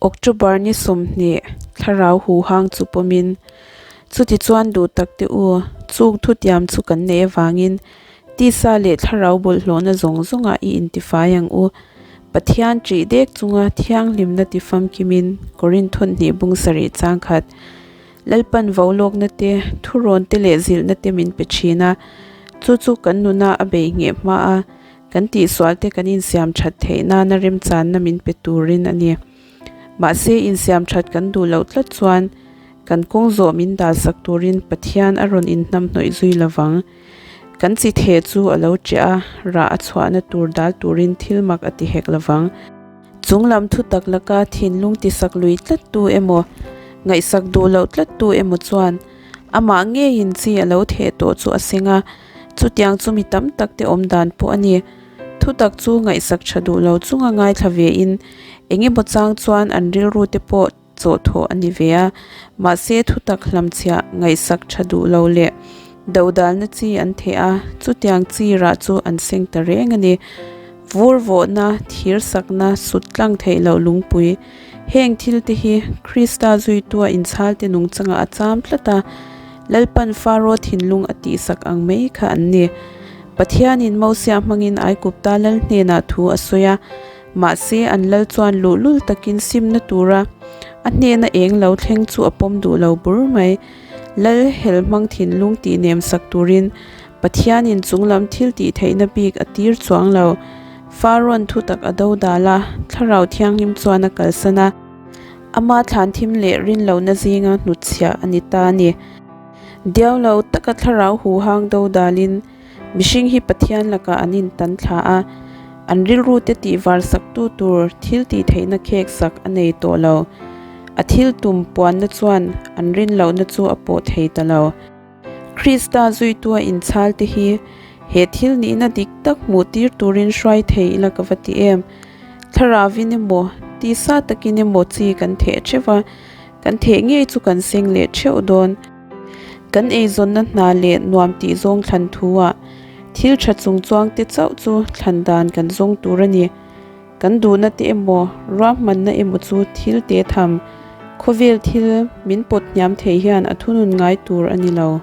October ni 20, Thlarau huhang chu pawmin, Chutichuan duh tak te u, chung thutiam chu kan neih avangin tisa leh thlarau bawlhhlawhna zawng zawngah i intifai ang u. Pathian ṭih dek chunga thianghlimna tifamkimin Korinth hnih bung sarih chang khat Lalpan vo lawkna te, thurawn te leh zilhna te min pe thin a, chu chu kan nuna a bei ngheh hma a, kan tihsual te kan insiam that theih nana remchanna min pe turin a ni. Mahse, insiam that kan duh loh tlat chuan kan kawng zawh min dalsak turin Pathian a rawn inhnamhnawih zui lovang. Kan chi theh chu a lo ṭeh a, rah a chhuahna tur dal turin thil mak a ti hek lovang. Chung lam thu tak laka thinlung tisak lui tlat tu emaw, ngaihsak duh loh tlat tu emaw chuan amah ngeiin chi a lo theh tawh chu a seng a, chutiang chu mi tam tak te awm dan pawh a ni. Thu tak chu ngaihsak tha duh lo chunga ngaithla vein eng emaw chang chuan an rilru te pawh chawhthawh a ni ve a, mahse thutak hlamchhiah ngaihsak tha duh lo leh dodalna chi an theh a, chutiang chi rah chu an seng ta reng a ni. Vur vawhna, thir sakna, sut tlang theih loh lungpui, heng thil te hi Krista zuitua inchhalte nungchangah a cham tlat a, Lalpan Faro thinlung a tihsak ang mai kha an ni. Pathianin Mosia hmangin Aigupta lal hnenah thu a sawi a, Mahse, an lal chuan luhlul takin simna tura a hnena eng lo thleng chu a pawm duh lo bur mai. Lal hel hmang thinlung tih nem sak turin Pathianin chunglam thil tih theihna bik a tir chuang lo. Farawn thutak a do dal a, Thlarau Thianghlim chuan a kalsan a. Ama thlan thim leh rinlohna zinga hnutchhiah a ni ta a ni. Diau lo taka Thlarau huhang do dalin Mihring hi Pathian lakah an intan thla a, an rilru te tih var sak tu tur thil tih theihna khek sak a nei tawh lo. A thil tum puanna chuan an rin lohna chu a pawh thei ta lo. Krista zuitua inchhal te hi he thil nihna dik tak hmuh tir turin hruai thei ila ka va ti em? Thlarauin emaw, tisa takin emaw chi kan theh theuh a, kan theh ngei chu kan seng leh theuh dawn. Kan eizawnna hna leh nuam tih zawng thlan thu ah thil tha chung chuang te chauh chu thlan dan kan zawng tur a ni. Kan duhna te emaw, ruahmanna emaw chu thil te tham, khawvel thil min pawt hniam thei hian a thunun ngai tur a ni lo.